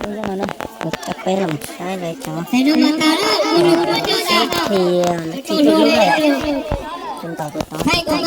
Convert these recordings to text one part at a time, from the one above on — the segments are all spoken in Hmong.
Hnub no na, kuv coj peb los saib lawv cov xib hlis, lawv tsis hlub lawm, tus ntaus tus tod.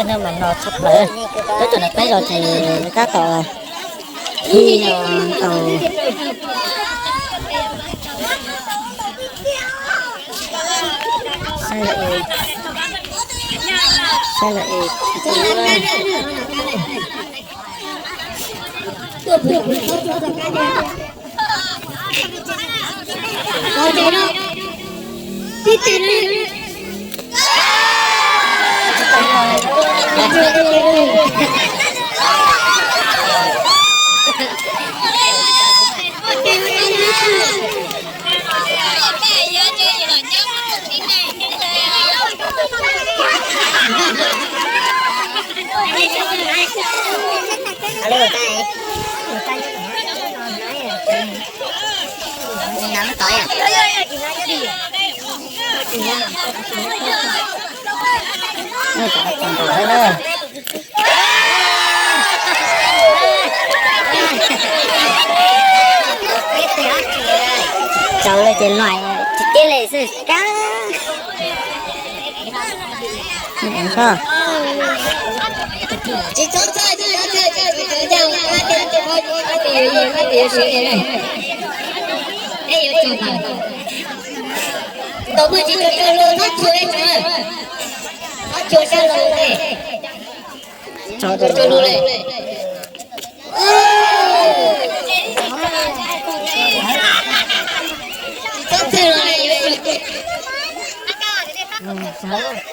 Hnub no tshaj plaws, twb tau peb zaug ces tab tom ib zaug tau. Saib lawm es, saib lawm es. Tsaus lawm ces luag tsis teb li xwb kab. Tsis txhob txhawj, tsis txhob txhawj, tsis txhob txhawj, tsis txhob txhawj, tsis txhob txhawj. Tau muaj tsis tau tau los txhob txhawj li, txhob txhawj sab laug li. Txhob txhawj li. Txhob txhawj los yuav